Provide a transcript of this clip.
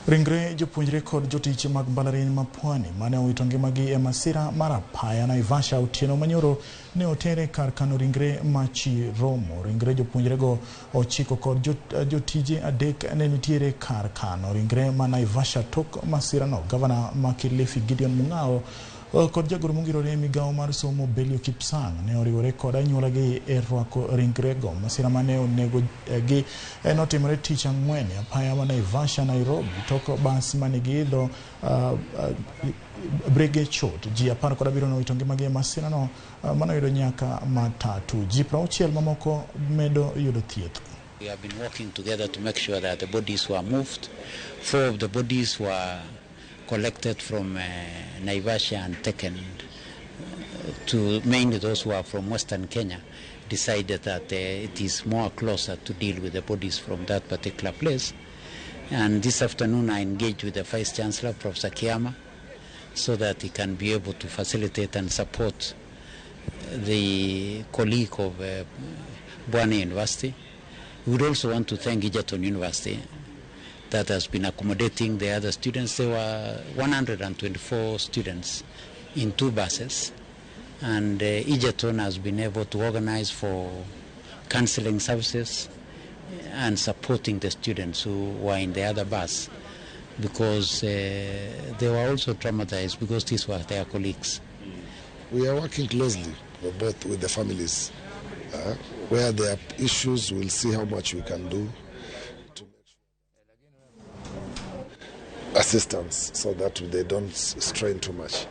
Ringre jopuonjre kod jotich mag mbalariany ma Pwani mane owito ngimagi e masira mar apaya Naivasha otieno manyoro ne otere kar kano ringre ma Chiromo. Ringre jopuonjrego 9 kod jotije 3 ne nitiere kar kano ringre ma Naivasha tok masirano. Gavana ma Kilifi Gideon Mung'ao kod jagoro mongirore e migawo mar somo Belio Kipsang ne oriwore kod anyuolagi e rwako ringrego. Masira mane onego gi notimore tich ang'wen e apaya ma Naivasha Nairobi tok bas mane giidho brege chot. Ji 17 nowito ngimagi e masirano manoyudo nyaka matatu. Ji 60 mamoko medo yudo thieth. We have been working together to make sure that the bodies were moved. 4 of the bodies were collected from Naivasha and taken to mainly those who are from Western Kenya, decided that it is more closer to deal with the bodies from that particular place. And this afternoon I engaged with the Vice Chancellor, Professor Kiama, so that he can be able to facilitate and support the colleague of Pwani University. We would also want to thank Egerton University that has been accommodating the other students. There were 124 students in 2 buses, and Egerton has been able to organize for counseling services and supporting the students who were in the other bus, because they were also traumatized because these were their colleagues. We are working closely both with the families. Where there are issues, we'll see how much we can do to make sure assistance so that they don't strain too much.